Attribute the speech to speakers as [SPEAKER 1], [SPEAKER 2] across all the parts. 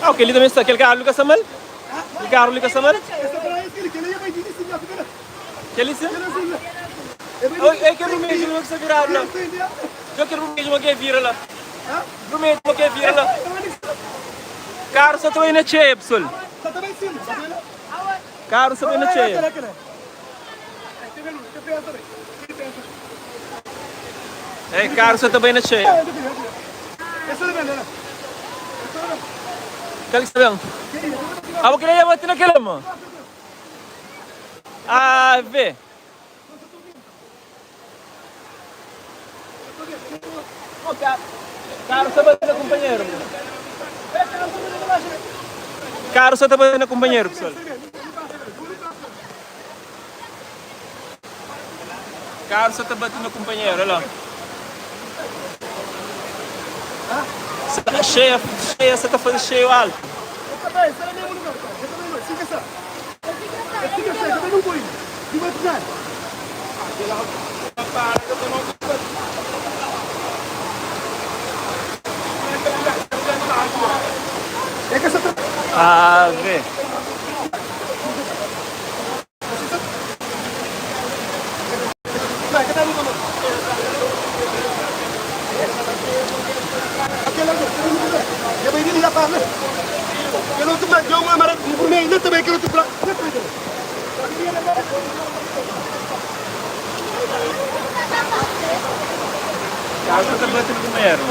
[SPEAKER 1] Ah, kel-li tanbê sta. Kel karu li ka sta mal? Kel karu li ka sta mal? Kel-li sin? É kel burmedju ki sta viradu la. Djo kel burmedju ma ke vira la. Burmedju ma ke vira la. Karu sta ta bai na txeia, pesoal. Karu sta bai na txeia. É, karu sta ta bai na txeia. Kal ki sta ben? Abo kel-la dja bate na kel-la, ma. Ave. Karu sta bate na kunpanheru. Karu sta ta bate na kunpanheru, pesoal. Karu sta ta bate na kunpanheru, olha lá. Cheia, cheia, sta ta faze cheio altu. Ave. Kaza ta bate na kunpanheru.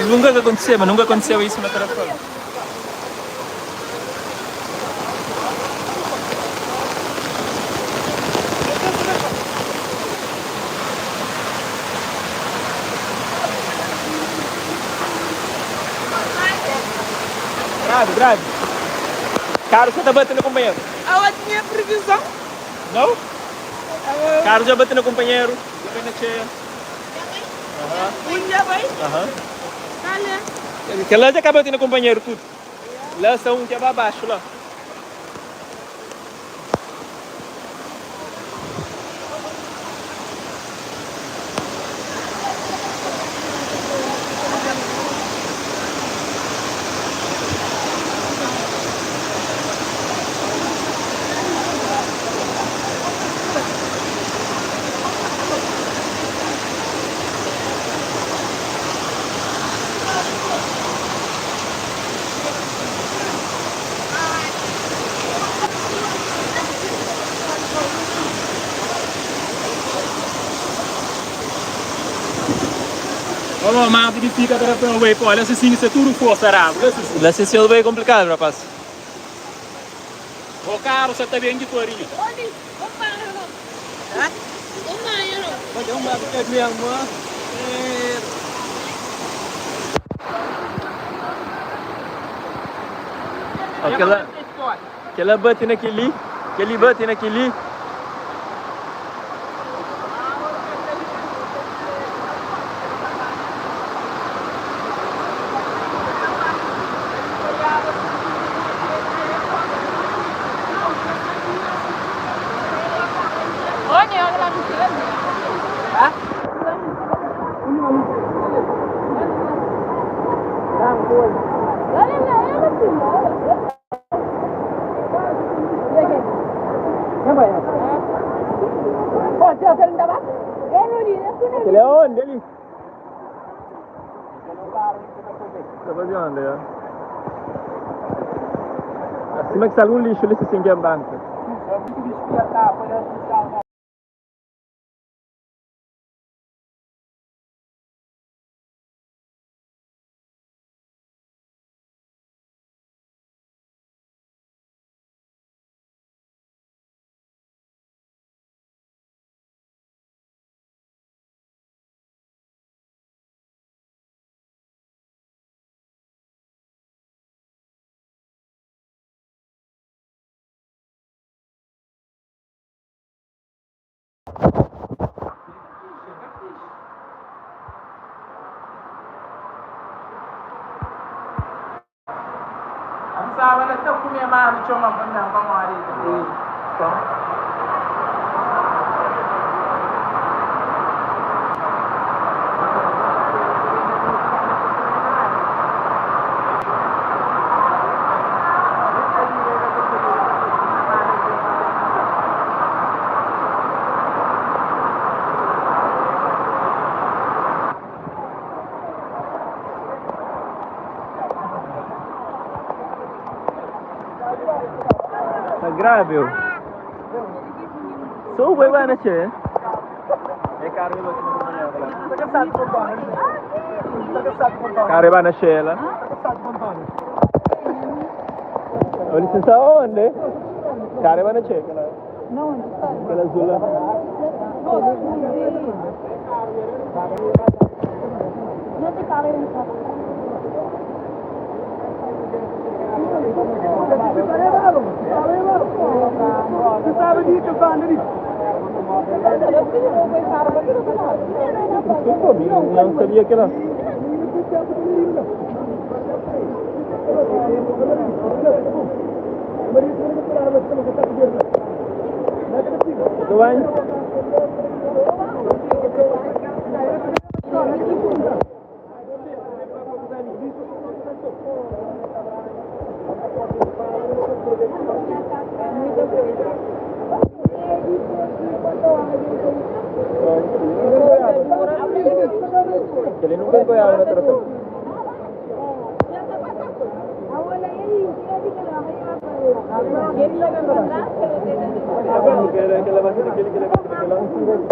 [SPEAKER 1] Nunka ka kontiseba, nunka kontiseba isu na Tarrafal. Grave, grave. Karu sa ta bate na kunpanheru.
[SPEAKER 2] Awa tinha previsão.
[SPEAKER 1] Nau? Karu dja bate na kunpanheru, dja bai na txeia.
[SPEAKER 2] Un dja bai.
[SPEAKER 1] Aham.
[SPEAKER 2] Kal é?
[SPEAKER 1] Kel-la dja ka bate na kunpanheru tudu. La sta un ki é ba baxu la.
[SPEAKER 3] Oh, mas de fica para para o olha se sim, isso é tudo força rabo.
[SPEAKER 1] Lá se senhor bem complicado, rapaz.
[SPEAKER 3] O carro só tá bem de farinha.
[SPEAKER 1] Aquela, aquela bate naquele, aquele bate naquele. Ele é onde ali? Tá fazendo onde, é? Acima que está algum lixo ali, se sentir em banca.
[SPEAKER 2] Manu txoma-m pa N ben pamodi.
[SPEAKER 1] Tá grave, eu. Sou o boi vai na che. É caro eu
[SPEAKER 4] Tá cansado com o Antônio? Tá cansado com o Antônio?
[SPEAKER 1] Cara vai na che lá.
[SPEAKER 4] Tá cansado com o Antônio?
[SPEAKER 1] Olha licença onde? Cara vai na che.
[SPEAKER 2] Não, onde está?
[SPEAKER 1] Aquela azul lá.
[SPEAKER 2] Não tem cara aí, tá?
[SPEAKER 4] Você sabe disso que eu falo ali?
[SPEAKER 1] Desculpa, não sabia que era. Tudo bem? Ele nunca goiaba na tração.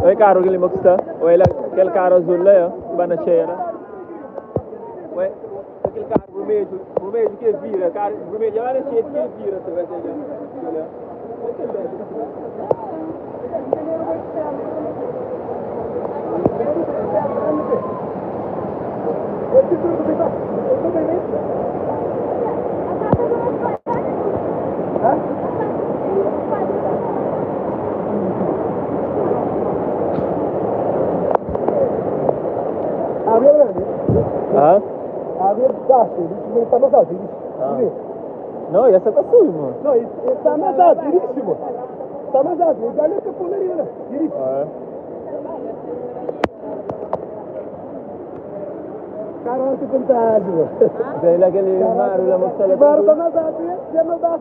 [SPEAKER 1] Oi, carro que ele mosta. Oi, aquele carro azul lá, ó, vai na cheia lá. Oi, aquele carro vermelho, vermelho que vira, carro vermelho, vai na cheia que vira, você vai ver. Olha. Hã?
[SPEAKER 4] Está mais alto,
[SPEAKER 1] Ah. Não, essa tá sujo, mano.
[SPEAKER 4] Não, está mais alto, duríssimo. Está mais alto, o galho é pularia, duríssimo.
[SPEAKER 1] Ah.
[SPEAKER 4] Cara, que fantasma.
[SPEAKER 1] Daí lá aquele maru lá mosta lá.
[SPEAKER 4] Agora está mais alto, já não dá.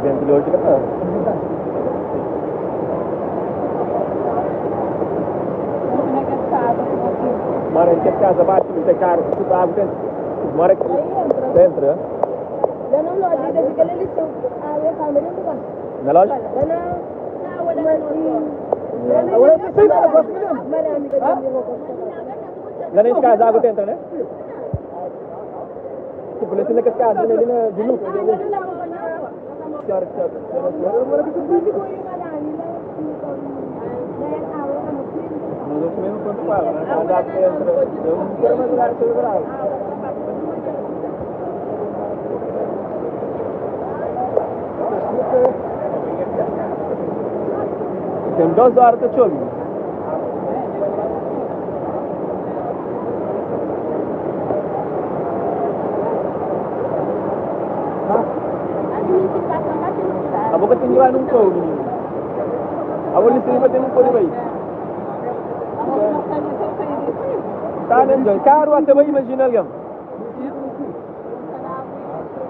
[SPEAKER 1] Vento de hoje que tá. Mora em que casa bate, não tem carro, tipo água dentro. Mora aqui dentro, é? Na loja?
[SPEAKER 4] Agora você sai agora você
[SPEAKER 1] Lá nesse casa água dentro, né? Tipo, nesse naquela casa ali na de Lucas. Senhora, senhora, senhora. Nós não comemos quanto água, né? Casa água dentro. Eu não quero mais lugar que eu água. Tem 2 horas que chove. A boca tem que ir lá num pão, menino. A bolha vai ter num pão aí. Tá, né, John? Caro até vai imaginar alguém.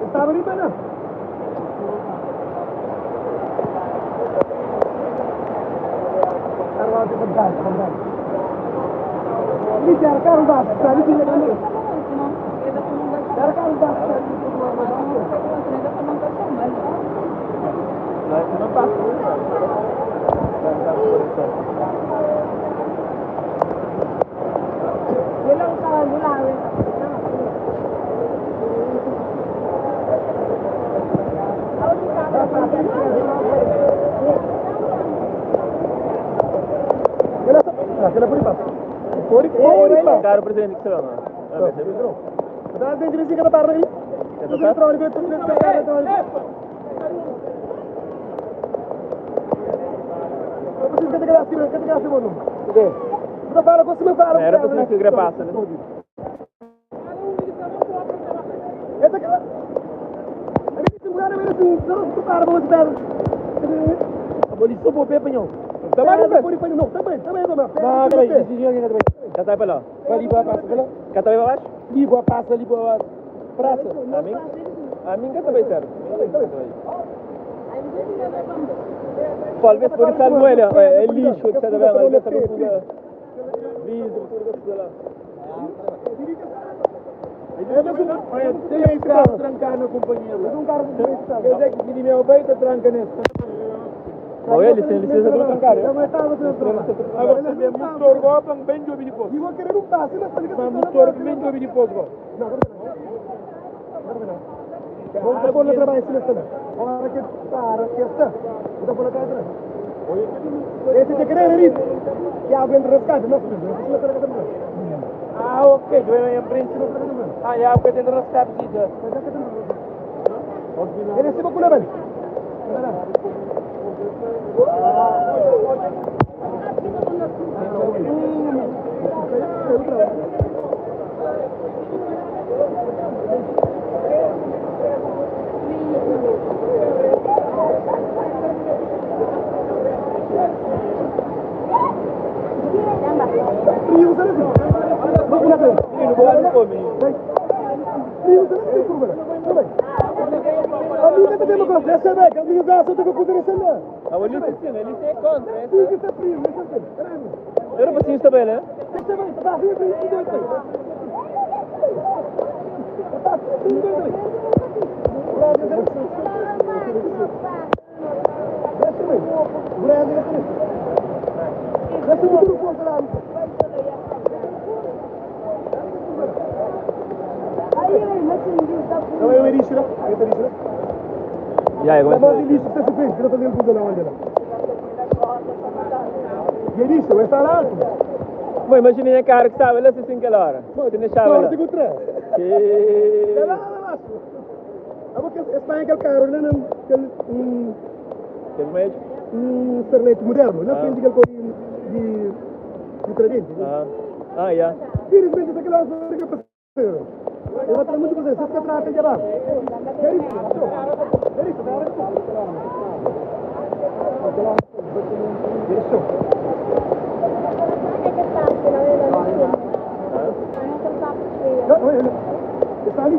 [SPEAKER 4] Estava ali, não.
[SPEAKER 1] Karu presidenti ki sta la. Era pa que passa, né? Kata pa lá. Kata pa baixo?
[SPEAKER 4] Passa ali boa praça.
[SPEAKER 1] A mim? A mim kata vai ser. Talvez por isso não é, é lixo que está vendo, às vezes tá vidro, tudo que está lá.
[SPEAKER 4] Tem carro trancado na companhia. Quer dizer que meu bem está tranca nesse.
[SPEAKER 1] Olha, licença para trancar.
[SPEAKER 4] Agora você vê motor golpe, bem de depois. Mas motor bem de depois. Ah, ok. Eu em frente. Ah, já, porque tem resgate. Era para sim também, né? Já, agora. Bom, imagina a cara que estava lá assim aquela hora. Você deixava lá. Que médico? Um serlete moderno, na frente aquele coisa de tridente.
[SPEAKER 1] Ah, já.
[SPEAKER 4] Infelizmente, aquela hora que passou. Eu vou muito você, você trata de lá. Está ali,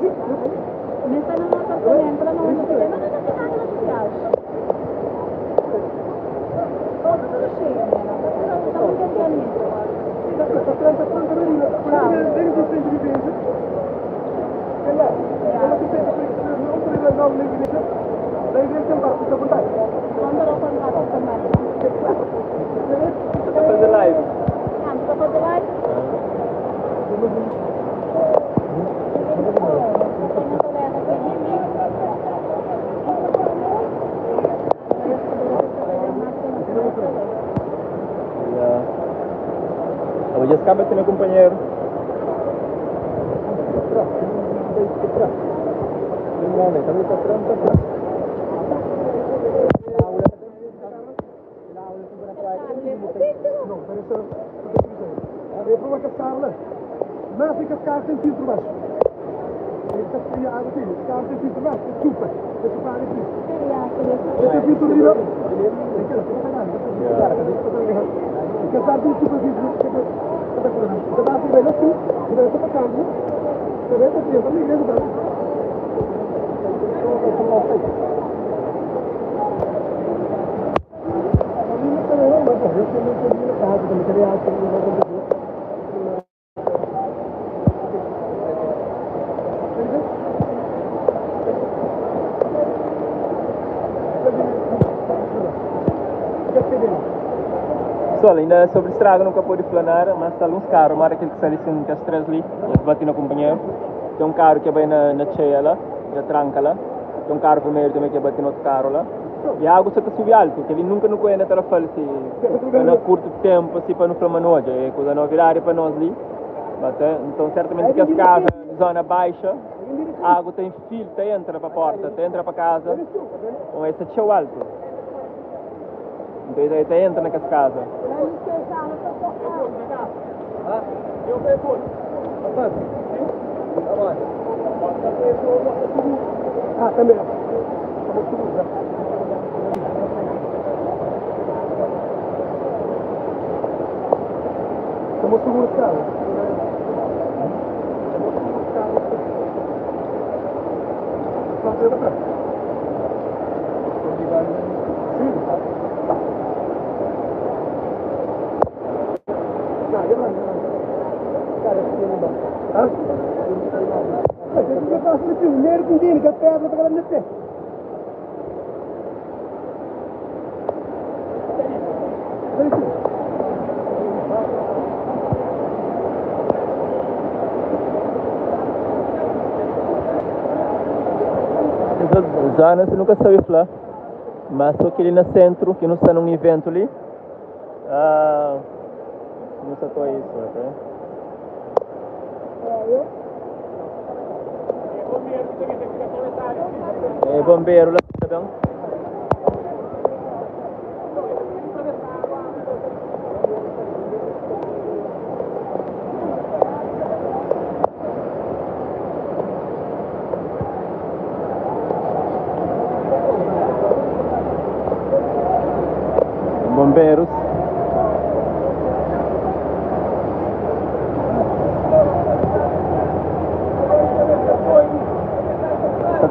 [SPEAKER 1] Tá fazendo live. Já. Já acaba tendo companheiro.
[SPEAKER 4] Não, parece. É para uma cascarla. Mas fica cascar tem filtro baixo. A água tem, o carro tem filtro baixo, é chupa, é chupa água aqui. Tem filtro riba. Casar tem chupa filtro. Casar tem bem assim, vai para casa. Também está aqui, também igreja.
[SPEAKER 1] Pessoal, ainda sobre estrago nunca pode falar nada, mas alguns carros, mora aquele que está ali sem as três ali, eles batem no companheiro. Tem um carro que vai na, na cheia lá, já tranca lá. Tem um carro primeiro também que bate no outro carro lá. E a água só está subir alto, que ele nunca não conhece na Tarrafal, se na curto tempo, assim, para não falar noite. É coisa novidade para nós ali. Bate, então, certamente que as casas, zona baixa, a água tem fio, tem entra para a porta, tem entra para casa. Então, esse é cheio alto. Então, ele até entra naquelas casas.
[SPEAKER 4] Ah, também. Estamos seguros, cara. Estamos seguros, cara. Sim.
[SPEAKER 1] Essa zona você nunca sabe falar, mas só que ali no centro, que não está num evento ali, ah, não está só isso, ok? É bombeiro lá também. Bombeiros.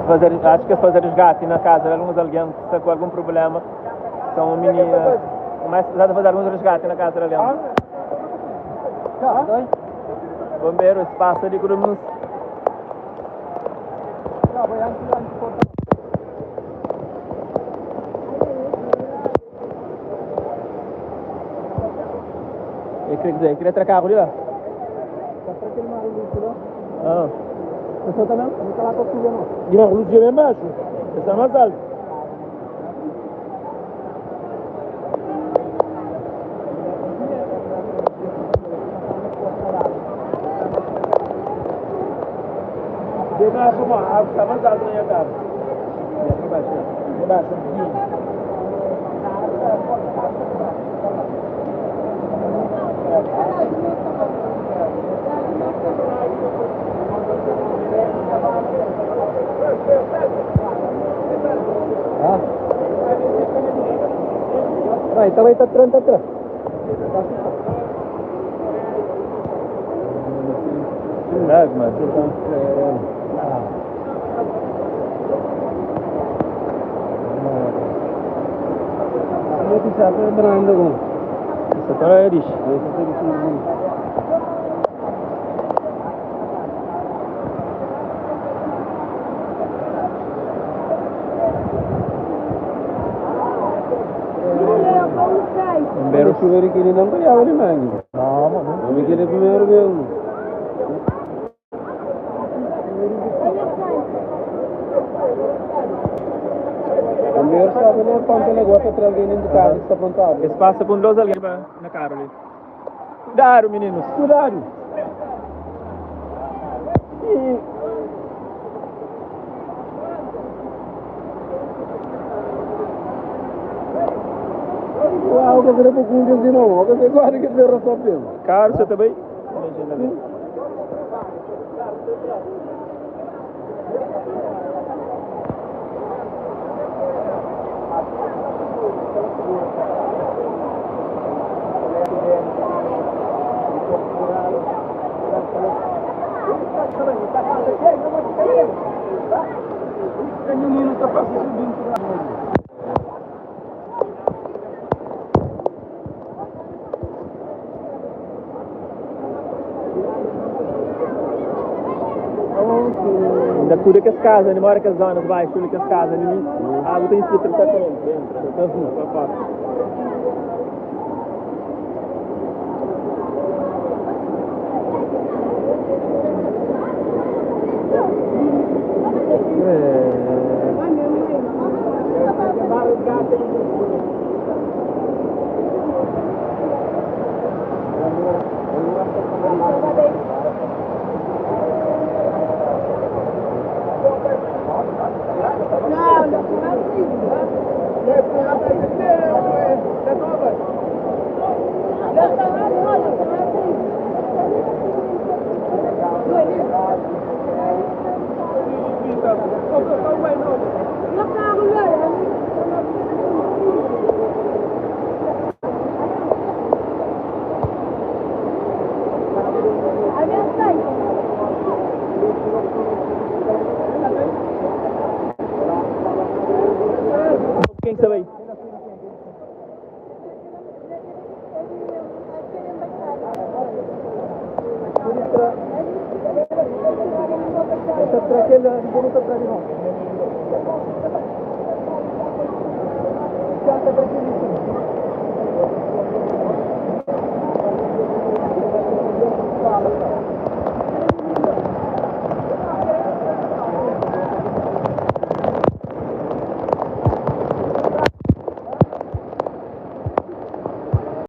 [SPEAKER 1] Fazer, acho que é fazer resgate na casa de alguns alguém que está com algum problema. São menina, mas já de fazer alguns resgate na casa de alguém. Bombeiro, espaço de grupos. Eu queria dizer, eu queria trocar ali lá. Ah. Pessoal também?
[SPEAKER 3] E a luz é bem baixo. Está mais alto. Bem baixo, a água está mais alto na minha casa. Aqui embaixo, embaixo, um pouquinho.
[SPEAKER 4] Ah. Vai, também está 30 atrás.
[SPEAKER 1] Verdade, mano. Isso agora é lixo. Bombeiro.
[SPEAKER 4] Chuveiro que ele não ganhava de mangue.
[SPEAKER 1] Não, mano.
[SPEAKER 4] Vamos querer primeiro mesmo. Primeiro sabe, né? Ponta negócio atrás alguém dentro de casa, está apontado.
[SPEAKER 1] Esse passa com dois alguém na cara ali. Cuidado, meninos, cuidado. E...
[SPEAKER 4] Uau, que você não de novo. Que você guarda que você só pelo.
[SPEAKER 1] Caro, você também? Imagina ali. Ainda tudo que as casas, ele mora que as zonas baixas, tudo que as casas ali, a água tem filtro certamente, entra, tá assim, pra fora. Ta bai.